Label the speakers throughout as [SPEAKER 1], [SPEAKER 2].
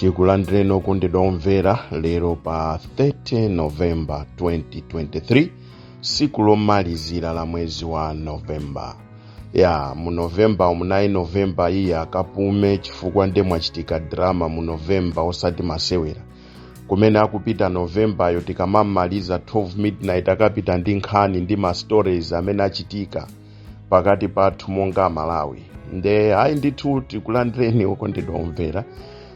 [SPEAKER 1] Tikulandireni okondedwa omvera lero pa 30 November 2023, tsiku lomalizira la mwezi wa November. Ya mu November, mu 9 November iye akapume, chifukwa nde mwachitika drama mu November osati masewera. Kumene akupita Novembayo, tikamamaliza 12 midnight, akapita ndi nkhani ndi ma stories amene achitika pakati pathu monga Malawi. Nde ayi ndithu, tikulandireni okondedwa omvera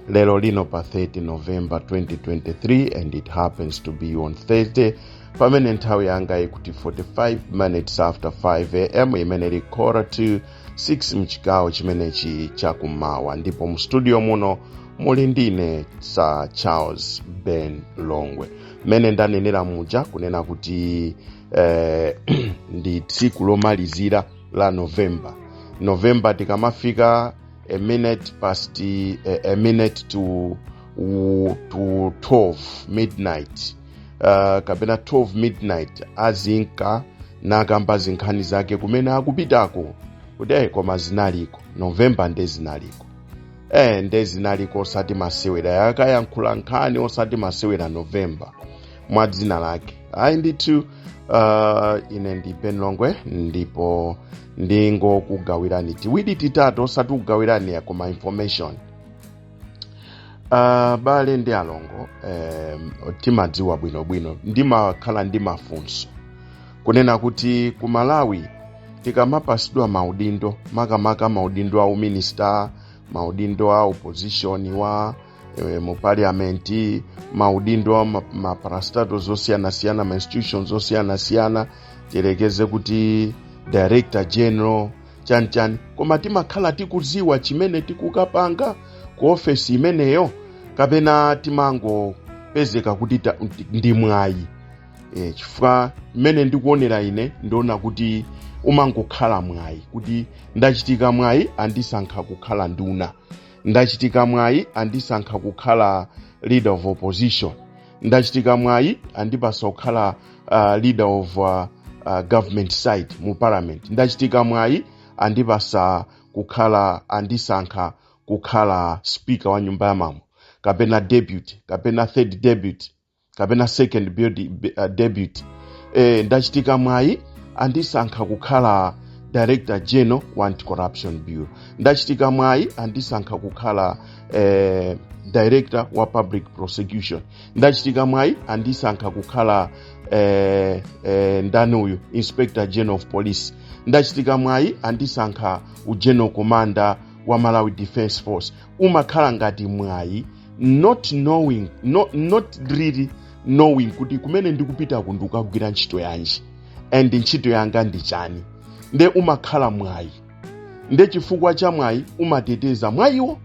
[SPEAKER 1] lero lino pa 30 November 2023, and it happens to be on Thursday, pamene nthawi yanga ikuti 45 minutes after 5 a.m., imene ili quarter to 6 mchigawo chimenechi chakummawa. Ndipo mu studio muno muli ndine Sir Charles Ben Longwe. Mmene ndanenera muja kunena kuti ndi tsiku lomalizira la November. November tikamafika a minute past a minute to 12 midnight, kapena 12 midnight, azinka nakamba zinkhani zake kumene akupitako kuti koma zinaliko November, nde zinaliko, nde zinaliko osati masewera. Akayankhula nkhani osati masewera November mwa dzina lake. Ayi ndithu, ine ndi Ben Longwe, ndipo ndingokugawirani tiwiri titatu, osati kugawirani ya koma information. Bale ndi alongo, timadziwa bwinobwino, ndimakhala ndi mafunso kunena kuti ku Malawi tikamapasidwa maudindo, makamaka maudindo a uminista, maudindo a opposition wa mu parliament, maudindo a ma parastatals osiyanasiyana, ma institutions osiyanasiyana, tiyerekeze kuti director general, chanichani, koma timakhala tikuziwa chimene tikukapanga ku ofesi imeneyo, kapena timangopezeka kuti ndi mwayi? Chifukwa mmene ndikuonera ine, ndiona kuti umangokhala mwayi, kuti ndachitika mwayi, andisankha kukhala nduna, ndachitika mwayi, andisankha kukhala leader of opposition, ndachitika mwayi, andipasa kukhala leader of government side mu parliament, ndachitika mwayi, andipasa kukhala, andisankha kukhala speaker wa nyumba ya malamulo, kapena deputy, kapena third deputy, kapena second deputy, ndachitika mwayi, andisankha kukhala director general wa Anti-Corruption Bureau, ndachitika mwayi, andisankha kukhala director wa public prosecution, ndachitika mwayi, andisankha kukhala ndani uyu, inspector general of police, ndachitika mwayi, andisankha ugeneral commander wa Malawi Defense Force. Umakhala ngati mwayi, not knowing, not really knowing kuti kumene ndikupitaku ndikukagwira ntchito yanji and ntchito yanga ndi chani. Nde umakhala mwayi, nde chifukwa cha mwayi umateteza mwayiwo,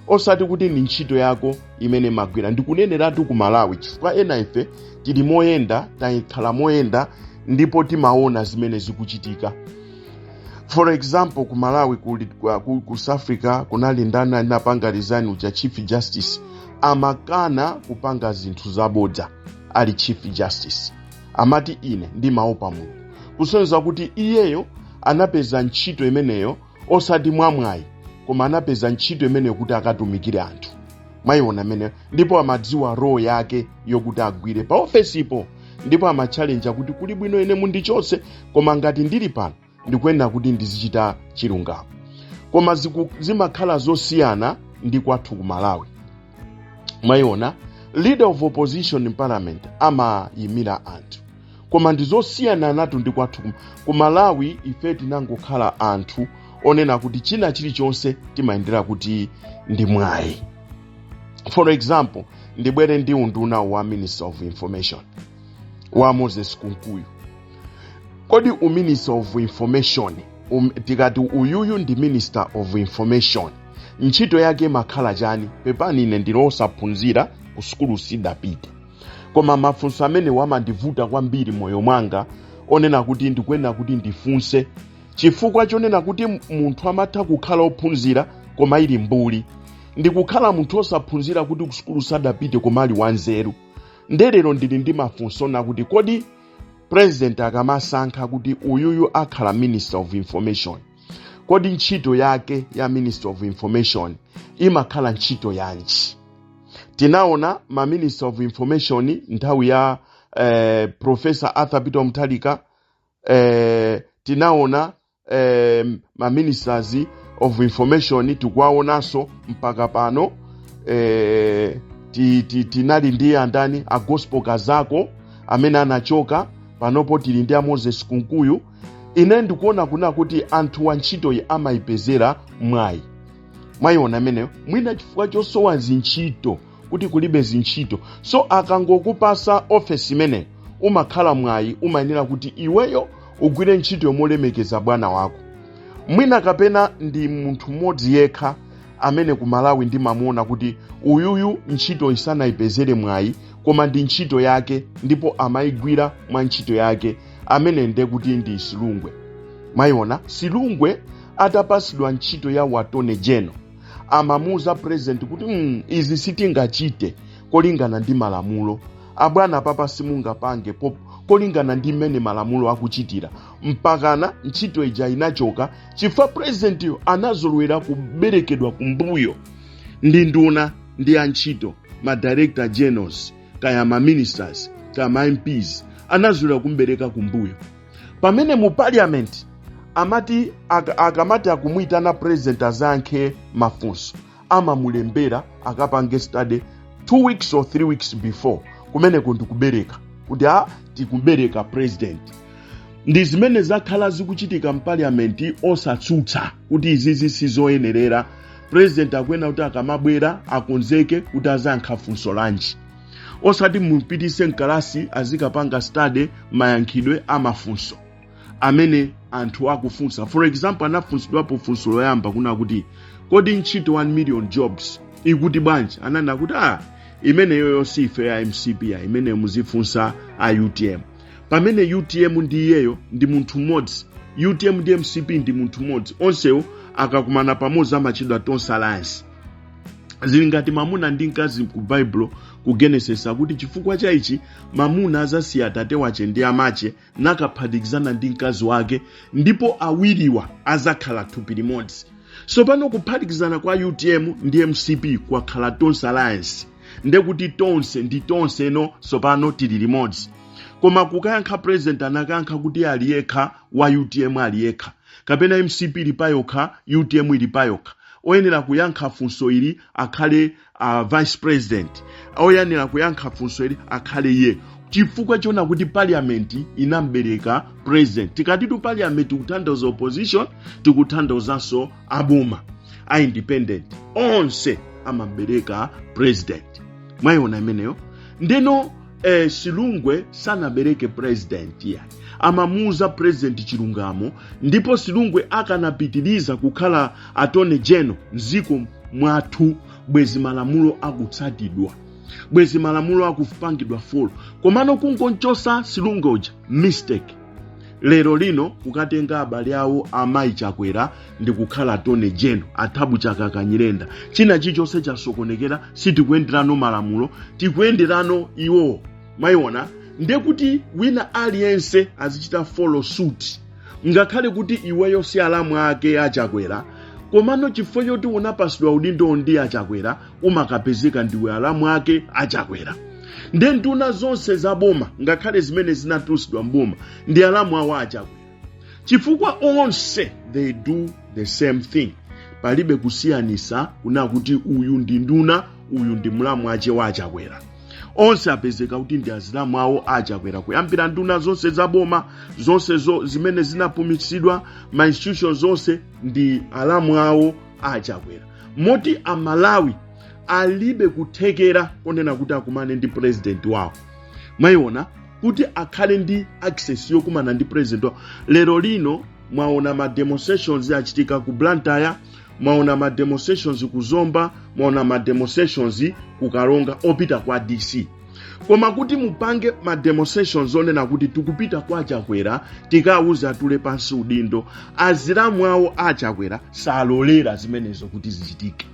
[SPEAKER 1] osati kuti ndi ntchito yako imene magwira. Ndikuneneratu ku Malawi, chifukwa ena ife tili moyenda, takhala moyenda, ndipo timaona zimene zikuchitika. For example, ku Malawi, ku South Africa kunali ndani anapanga resign uja, chief justice, amakana kupanga zinthu zabodza ali chief justice. Amati, "Ine ndimaopa Mulungu." Kusonyeza kuti iyeyo anapeza ntchito imeneyo osati mwamwayi, koma anapeza ntchito imeneyo kuti akatumikire anthu. Mwayiona imeneyo? Ndipo amadziwa role yake yokuti agwire pa ofesipo, ndipo amatchalenja kuti kuli bwino ine mundichotse, koma ngati ndili pano ndikuyenera kuti ndizichita chilungamo. Koma zimakhala zosiyana ndi kwathu ku Malawi. Mwayiona, leader of opposition in parliament amayimira anthu, koma ndizosiyana natu ndi kwathu ku Malawi. Ife tinangokhala anthu onena kuti china chilichonse timayendera kuti ndi mwayi. For example, ndibwere ndi unduna wa minister of information wa Moses Kunkuyu. Kodi uminister of information, tikati uyuyu ndi minister of information, ntchito yake imakhala chani? Pepani, ine ndine osaphunzira, ku sukulu sidapite, koma mafunso amene wamandivuta kwambiri moyo mwanga, onena kuti ndikuyenera kuti ndifunse, chifukwa chonena kuti munthu amatha kukhala ophunzira koma ili mbuli, ndikukhala munthu osaphunzira kuti kusukulu sadapite koma ali wanzeru. Ndelero ndili ndi mafunso nakuti, kodi president akamasankha kuti uyuyu akhala minister of information, kodi ntchito yake ya minister of information imakhala ntchito yanji? Tinaona ma Minister of Information nthawi ya Professor Arthur Peter Mutharika. Tinaona ma Ministers of Information, tikuwaonanso mpaka pano. Tinali ndi andani? A Gospel Kazako amene anachoka. Panopo tili ndi a Moses Kunkuyu. Ine ndikuona kuna kuti anthu wa ntchitoyi amayipezera mwayi. Mwayiona ameneyo? Mwina chifukwa chosowa zintchito, kuti kulibe zintchito, so akangokupasa ofesi imeneyo umakhala mwayi, umayenera kuti iweyo ugwire ntchito yomolemekeza bwana wako. Mwina kapena ndi munthu mmodzi yekha amene ku Malawi ndimamuona kuti uyuyu ntchito isanayipezere mwayi, koma ndi ntchito yake ndipo amayigwira mwa ntchito yake, amene nde kuti ndi Silungwe. Mwayiona? Silungwe atapasidwa ntchito ya Attorney General, amamuuza President kuti izi sitingachite kolingana ndi malamulo, abwana, papa simungapange kolingana ndi mmene malamulo akuchitira. Mpakana ntchito ija inachoka chifukwa presidentiyo anazolowera kuberekedwa kumbuyo ndi nduna ndi antchito, ma director generals, kaya ma ministers, kaya ma MPs, anazolowera kumbereka kumbuyo. Pamene mu Parliament amati akamati akumuyitana President azayankhe mafunso, amamulembera akapange study 2 weeks or 3 weeks before. Kumeneko ndikubereka kuti a tikubereka President. Ndi zimene zakhala zikuchitika mparliament, osatsutsa kuti izizi sizoyenerera. President akuyenera kuti akamabwera akonzeke kuti azayankha funso lanji, osati mupitise mkalasi azikapanga study mayankhidwe amafunso amene anthu akufunsa. For example, anafunsidwapo funso loyamba kuna kuti, "Kodi ntchito 1 million jobs ikuti bwanji?" Ananena kuti, "Ah, imeneyoyo si ife ya MCP ya imeneyo, muzifunsa a UTM." Pamene UTM ndi iyeyo ndi munthu mmodzi, UTM ndi MCP ndi munthu mmodzi, onsewo akakumana pamodzi amachedwa Tonse Alliance. Zili ngati mamuna ndi mkazi ku Baibulo, ku Genesis, akuti chifukwa cha ichi mamuna azasiya atate wache ndi amache nakaphatikizana ndi mkazi wake, ndipo awiriwa azakhala thupi limodzi. So pano kuphatikizana kwa UTM ndi MCP kwakhala Tonse Alliance, ndekuti tonse ndi tonse no, sopano tili limodzi. Koma kukayankha, President anakayankha kuti ali yekha wa UTM, ali yekha, kapena MCP ili payokha, UTM ili payokha, oyenera kuyankha funso ili akhale Vice President, oyenera kuyankha funso ili akhale iye, chifukwa chona kuti Parliament inambereka President. Tikatitu Parliament, tikutanthauza opposition, tikutanthauzanso aboma, a independent, onse amabereka President. Mwayiona imeneyo? Ndeno Silungwe sanabereke President ya, amamuuza President chilungamo. Ndipo Silungwe akanapitiriza kukhala Attorney General mdziko mwathu, bwezi malamulo akutsatidwa, bwezi malamulo akupangidwa follow. Komano kungonchosa Silungwe uja, mistake. Lero lino kukatenga abale awo amayi Chakwera ndi kukhala Attorney General, athabu Chakakanyirenda, china chilichonse chasokonekera. Sitikuyenderano malamulo, tikuyenderano iwo. Mwayiona? Ndiye kuti wina aliyense azichita follow suit, ngakhale kuti iweyo si alamu ake aChakwera, komano chifukwa choti unapasidwa udindo ndi aChakwera, umakapezeka ndiwe alamu ake aChakwera. Ndiye nduna zonse za boma, ngakhale zimene zinatulusidwa mboma, ndi alamu awo aChakwera, chifukwa onse they do the same thing. Palibe kusiyanisa kuna kuti uyu ndi nduna, uyu ndi mlamu ache wa aChakwera. Onse apezeka kuti ndi azilamu awo aChakwera, kuyambira nduna zonse za boma zonse zimene zinapumitsidwa, ma institutions zonse ndi alamu awo aChakwera. Moti Amalawi alibe kuthekera konena kuti akumane ndi President wawo. Mwayiona? Kuti akhale ndi access yokumana ndi President wawo. Lero lino mwaona ma demonstrations achitika ku Blantyre, mwaona ma demonstrations ku Zomba, mwaona ma demonstrations ku Karonga opita kwa DC. Koma kuti mupange ma demonstrations onena kuti tikupita kwa Chakwera, tikawuza atule pansi udindo, azilamu awo aChakwera salolera zimenezo kuti zichitike.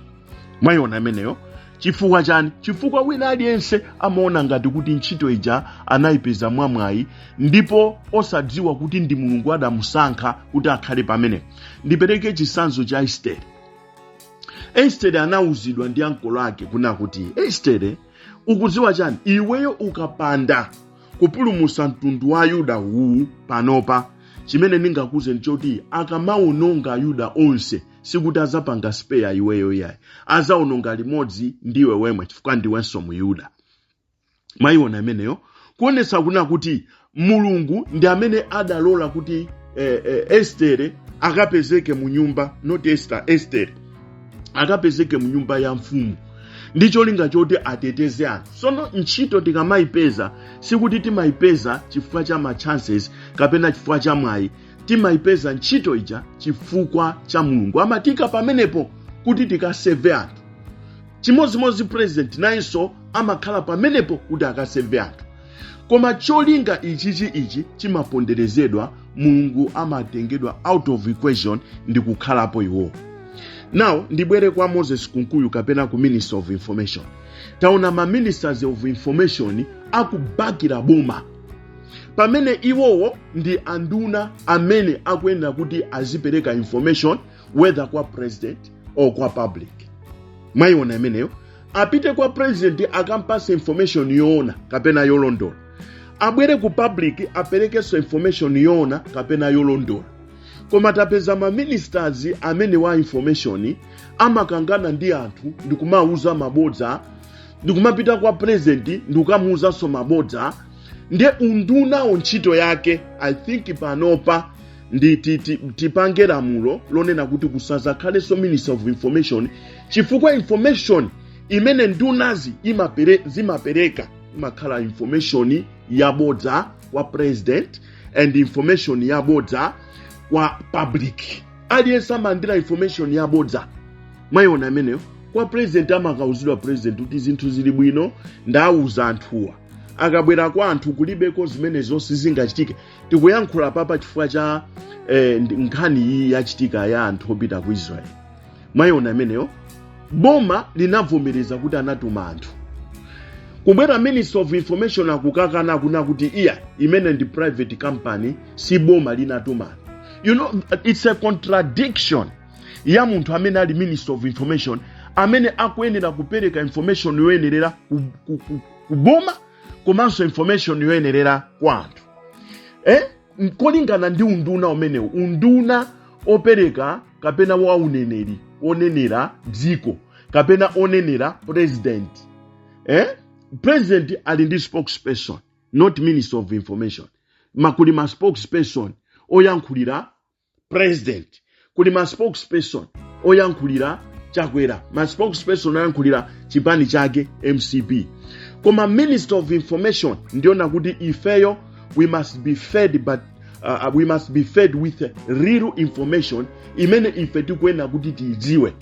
[SPEAKER 1] Mwayiona imeneyo? Chifukwa chani? Chifukwa wina aliyense amaona ngati kuti ntchito ija anayipeza mwamwayi, ndipo osadziwa kuti ndi Mulungu adamusankha kuti akhale pamenepo. Ndipereke chitsanzo cha Estere. Estere anauzidwa ndi ankolo ake kuna kuti, "Estere, ukudziwa chani? Iweyo ukapanda kupulumutsa mtundu wa Yuda uwu panopa, chimene ndingakuze nchoti akamawononga Yuda onse, sikuti azapanga spare iweyo iyayi, azawononga limodzi ndiwe wemwe, chifukwa ndiwenso Muyuda." Mwayiona imeneyo? Kuonetsa kuna kuti Mulungu ndi amene adalola kuti Estere akapezeke mu nyumba, not Esther, Estere akapezeke mu nyumba ya mfumu ndi cholinga choti ateteze anthu. Sono ntchito tikamayipeza, sikuti timayipeza chifukwa cha ma chances kapena chifukwa cha mwayi. Timayipeza ntchito ija chifukwa cha Mulungu amatika pamenepo kuti tikaseve anthu. Chimodzimodzi president nayenso amakhala pamenepo kuti akaseve anthu. Koma cholinga ichichi ichi chimaponderezedwa, Mulungu amatengedwa out of equation ndi kukhalapo iwowo. Now ndibwere kwa Moses Kunkuyu kapena ku Minister of Information. Taona ma ministers of information akubakira boma, pamene iwowo ndi anduna amene akuyenera kuti azipereka information, whether kwa president or kwa public. Mwayiona imeneyo? Apite kwa president, akampase information yoona kapena yolondola. Abwere ku public, aperekenso information yoona kapena yolondola. Koma tapeza ma ministers amene wa information amakangana ndi anthu ndikumauza mabodza, ndikumapita kwa president ndikukamuuzanso mabodza. Ndiye undunawo ntchito yake, I think panopa ndi tipange lamulo lonena kuti kusazakhalenso Minister of Information, chifukwa information imene ndunazi zimapereka imakhala information yabodza kwa president and information yabodza kwa public. Aliyense amalandira information yabodza. Mwayiona imeneyo? Kwa president amakauzidwa president kuti zinthu zili bwino, ndawuza anthuwa. Akabwera kwa anthu, kulibeko zimene zonse zingachitike. Tikuyankhula papa chifukwa cha nkhani iyi yachitika ya anthu opita ku Israel. Mwayiona imeneyo? Boma linavomereza kuti anatuma anthu. Kubwera Minister of Information, akukakana kuna kuti iya, imene ndi private company, si boma linatuma. It's a contradiction ya munthu amene ali Minister of Information, amene akuyenera kupereka information yoyenerera ku boma komanso information yoyenerera kwa anthu, kolingana ndi unduna umenewu, unduna opereka kapena wa uneneri, onenera dziko kapena onenera president. President ali ndi spokesperson, not Minister of Information. Makuli ma spokesperson oyankhulira president, kuli ma spokesperson oyankhulira Chakwera, ma spokesperson oyankhulira chipani chake MCP. Koma Minister of Information, ndiona kuti ifeyo we must be fed, but we must be fed with real information imene ife tikuyenera kuti tiyidziwe.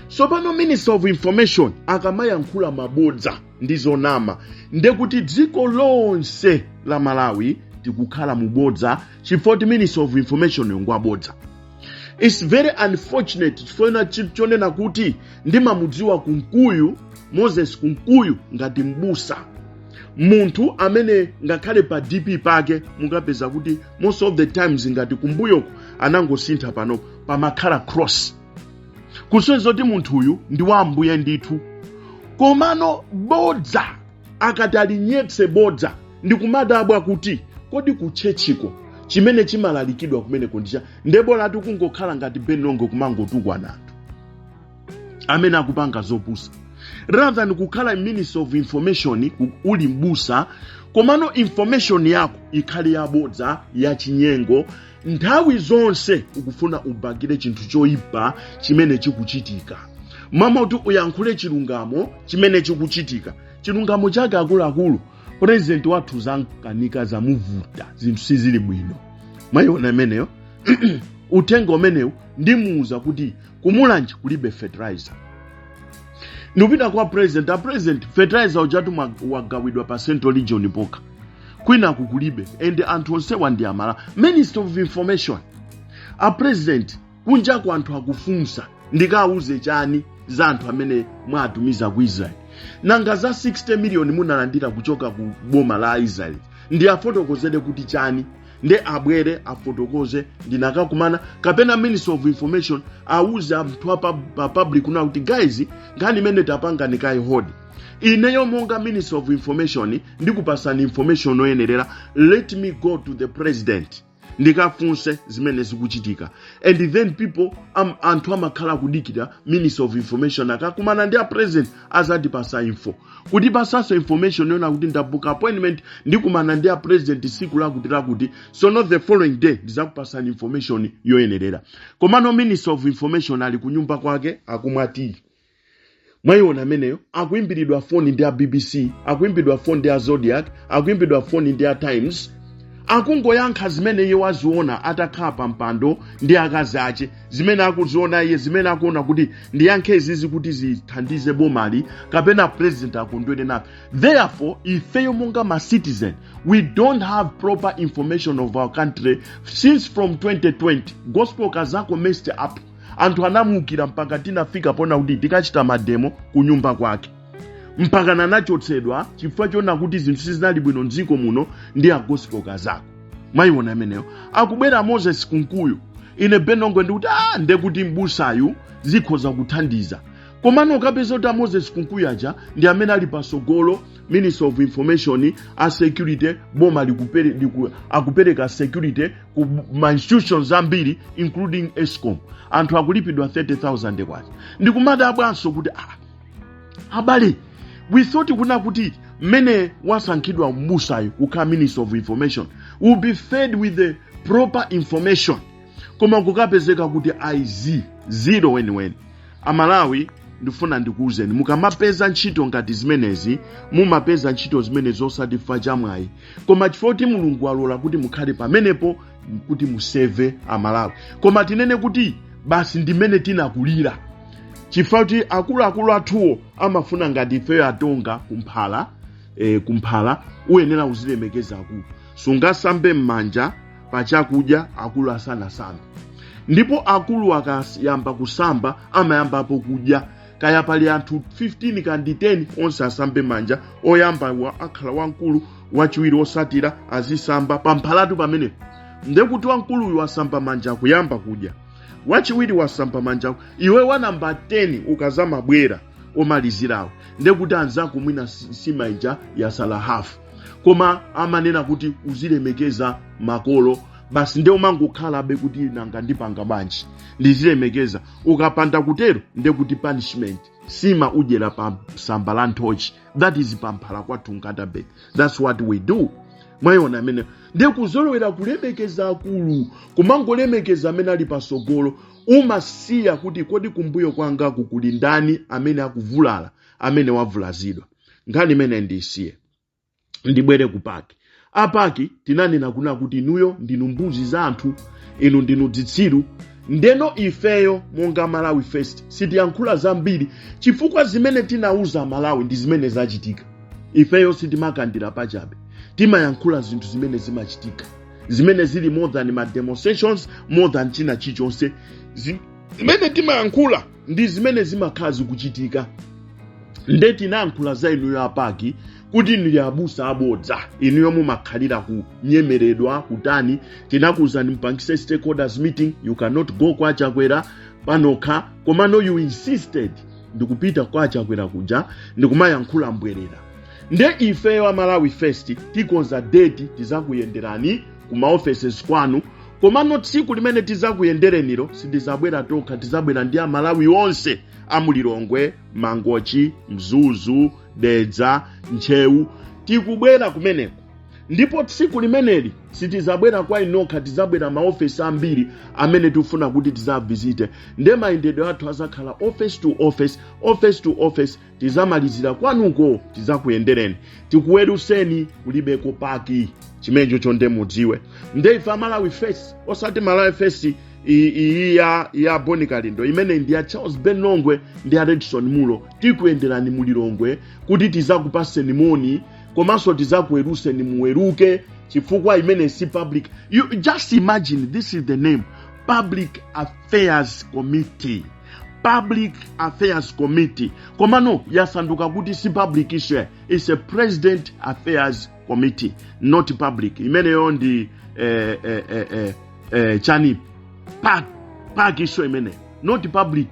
[SPEAKER 1] So pano Minister of Information akamayankhula mabodza ndi zonama, ndekuti dziko lonse la Malawi tikukhala mubodza, chifukwa kuti Minister of Information ngwabodza. It's very unfortunate, chifukwa chonena kuti ndimamudziwa Kunkuyu, Moses Kunkuyu, ngati mbusa, munthu amene ngakhale pa DP pake mukapeza kuti most of the times, ngati kumbuyoko anangosintha, pano pamakhala cross, kusonyeza kuti munthuyu ndi wa Ambuye ndithu. Komano bodza akati alinyetse bodza, ndikumadabwa kuti kodi ku churchiko chimene chimalalikidwa kumeneko ndicha ndebola tikungokhala ngati Ben Longwe, kumangotukwana anthu amene akupanga zopusa, rather than kukhala Minister of Information uli mbusa, komano information yako ikhale yabodza, yachinyengo. Nthawi zonse ukufuna ubakire chinthu choyipa chimene chikuchitika, mama kuti uyankhule chilungamo chimene chikuchitika. Chilungamo chake, akuluakulu, president wathu zankanika, zamuvuta, zinthu sizili bwino. Mwayiona imeneyo? Uthenga umenewu ndimuuza kuti kuMulanje kulibe fertilizer. Ndikupita kwa president, a president, fertilizer ujatu wagawidwa pa Central Region pokha, kwinaku kulibe, and anthu onsewa ndi amala. Minister of Information, a president, kunjaku anthu akufunsa, ndikawuze chani za anthu amene mwatumiza ku Israel? Nanga za 60 million munalandira kuchoka ku boma la Israel, ndi afotokozere kuti chani? Nde abwere afotokoze, ndinakakumana, kapena Minister of Information auze anthu pa public kuna kuti, "Guys, nkhani imene tapanga ndikayi hold. Ineyo monga Minister of Information ndikupasani information oyenerera. Let me go to the President, ndikafunse zimene zikuchitika." And then people anthu amakhala kudikira Minister of Information akakumana ndi a President azatipasa info, kutipasanso information yona kuti ndabuka appointment, ndikumana ndi a President siku lakuti lakuti, so not the following day ndizakupasani information yoyenerera. Komano Minister of Information ali kunyumba kwake akumwa tea. Mwayiona ameneyo, akuimbiridwa foni ndi a BBC, akuimbidwa foni ndi a Zodiak, akuimbidwa foni ndi a Times, akungoyankha zimene iye waziona atakhala pa mpando ndi akazi ache, zimene akuziona iye, zimene akuona kuti ndiyankhe izizi kuti zithandize bomali kapena President akondwere nafe. Therefore ifeyo monga ma citizen, we don't have proper information of our country since from 2020. Gospel Kazako messed up, anthu anamukira mpaka tinafika pona kuti tikachita mademo kunyumba kwake, mpaka nanachotsedwa chifukwa chona kuti zinthu sizinali bwino mdziko muno ndi a Gospel Kazako. Mwayiona ameneyo, akubwera Moses Kunkuyu. Ine Ben Longwe ndikuti, ah, ndekuti mbusayu zikhoza kuthandiza. Komano ukapeza kuti a Moses Kunkuyu aja ndi amene ali pasogolo, Minister of Information, a security, boma akupereka security ku ma institutions ambiri, including ESCOM. Anthu akulipidwa 30,000 kwacha. Ndikumadabwanso kuti, ah, abale, we thought kuna kuti mmene wasankhidwa mbusayo kukhala Minister of Information will be fed with the proper information, koma kukapezeka kuti iz zero weniweni. Amalawi, ndifuna ndikuwuzeni, mukamapeza ntchito ngati zimenezi, mumapeza ntchito zimenezi osati chifukwa chamwayi, koma chifukwa kuti Mulungu alola kuti mukhale pamenepo kuti museve Amalawi. Koma tinene kuti basi ndimene tinakulira, chifukwa kuti akuluakulu athuwo amafuna ngati ifeyo atonga kumphala, kumphala uyenera uzilemekeza akulu. Sungasambe m'manja pachakudya akulu asanasambe, ndipo akulu akayamba kusamba amayambapo kudya. Kaya pali anthu 15 kandi 10, onse asambe manja. Oyamba akhala wamkulu, wachiwiri osatira azisamba pamphalatu pamenepo. Ndekuti wamkuluyu wasamba manja akuyamba kudya, wachiwiri wasamba manja, iwe wa namba 10 ukazamabwera omalizirawo, ndekuti anzako mwina sima ija yasala hafu. Koma amanena kuti uzilemekeza makolo basi, nde umangokhalabe kuti, nanga ndipanga bwanji, ndizilemekeza. Ukapanda kutero ndekuti punishment, sima udyera pa samba la nthochi. That is pamphala kwathu Nkhata Bay, that's what we do. Mwayiona amene, ndiye kuzolowera kulemekeza akulu, kumangolemekeza amene ali pasogolo, umasiya kuti kodi kumbuyo kwangaku kuli ndani amene akuvulala, amene wavulazidwa. Nkhani imene ndisiye, ndibwere ku PAC. A PAC tinanena kuna kuti inuyo ndinu mbuzi za anthu, inu ndinu zitsiru. Ndeno ifeyo monga Malawi First sitiyankhula zambiri, chifukwa zimene tinauza Malawi ndi zimene zachitika. Ifeyo sitimakandira pachabe, timayankhula zinthu zimene zimachitika, zimene zili more than ma demonstrations, more than china chilichonse. Zimene timayankhula ndi zimene zimakhala zikuchitika. Nde tinayankhula za inuyo a PAC kuti inu abusa abodza, inuyo mumakhalira kunyemeredwa kutani. Tinakuwuzani mpangise stakeholders meeting, you cannot go kwa Chakwera panokha, komano you insisted ndikupita kwa Chakwera kuja ndikumayankhula mbwerera. Nde ifeyo a Malawi First tikonza date, tizakuyenderani ku maoffices kwanu. Komano tsiku limene tizakuyendereniro sitizabwera tokha, tizabwera ndi Amalawi onse amulilongwe, Mangochi, Mzuzu, Dedza, Ntcheu. Tikubwera kumeneko, ndipo tsiku limeneli sitizabwera kwa inokha, tizabwera maofesi ambiri amene tikufuna kuti tizavisite. Nde mayendedwe athu azakhala office to office, office to office. Tizamalizira kwanuko, tizakuyendereni, tikuweruseni. Kulibeko PAC, chimenecho chonde mudziwe. Nde ife Amalawi First, osati Malawi First iyi ya Boni Kalindo, imene ndi ya Charles Ben Longwe ndi ya Redson Mulo, tikuyenderani mulilongwe kuti tizakupaseni moni, komanso tizakuweruseni, muweruke, chifukwa imene si public. You just imagine, this is the name, Public Affairs Committee. Public Affairs Committee, komano yasanduka kuti si public issue, it's a President Affairs Committee, not public. Imeneyo ndi chani, PAC issue imeneyo, not public.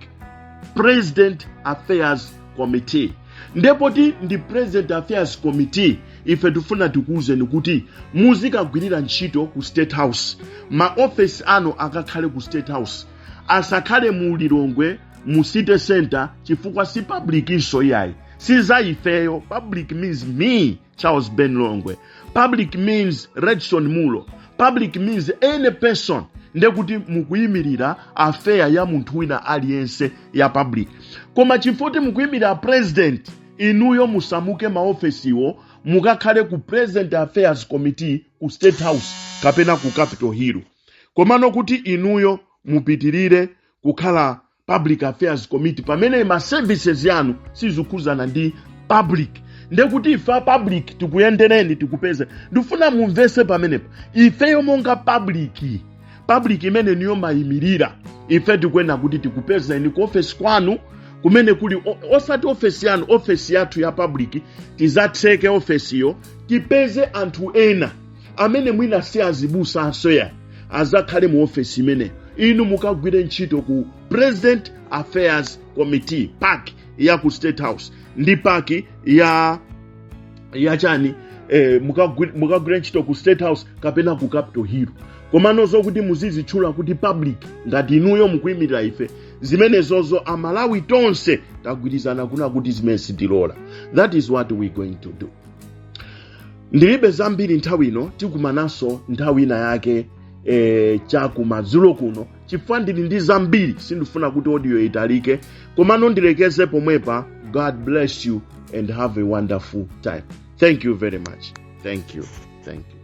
[SPEAKER 1] President Affairs Committee. Ndepoti ndi President Affairs Committee, ife tifuna tikuwuzeni kuti muzikagwirira ntchito ku State House. Maofesi anu akakhale ku State House, asakhale mu Lilongwe mu city center, chifukwa si public iso iyayi, si za ifeyo. Public means me, Charles Ben Longwe. Public means Redson Mulo. Public means any person. Ndekuti mukuyimirira affair ya munthu wina aliyense ya public, koma chifukwa mukuyimirira president, inuyo musamuke maofesiwo, mukakhale ku President Affairs Committee ku State House kapena ku Capitol Hill. Komano kuti inuyo mupitirire kukhala Public Affairs Committee pamene ma services yanu sizikhuzana ndi public, ndekuti ife a public tikuyendereni, tikupeze. Ndifuna mumvese pamenepa. Ifeyo monga public imene niyo mayimirira, ife tikuyenera kuti tikupezeni ku ofesi kwanu kumene kuli, osati ofesi yanu, ofesi yathu ya public. Tizatseke ofesiyo, tipeze anthu ena amene mwina si azibusanso ya azakhale mu ofesi imeneyo. Inu mukagwire ntchito ku President Affairs Committee, PAC ya ku State House ndi PAC ya chani, mukagwire ntchito ku State House kapena ku Capitol Hill. Komano zokuti muzizitchula kuti public ngati inuyo mukuyimirira ife, zimenezozo Amalawi tonse tagwirizana kuna kuti zimene sitilola. That is what we going to do. Ndilibe zambiri nthawi ino. Tikumananso nthawi ina yake chakumadzulo kuno, chifukwa ndili ndi zambiri, sindifuna kuti audio italike. Komano ndilekeze pomwepa. God bless you and have a wonderful time. Thank you very much. Thank you, thank you.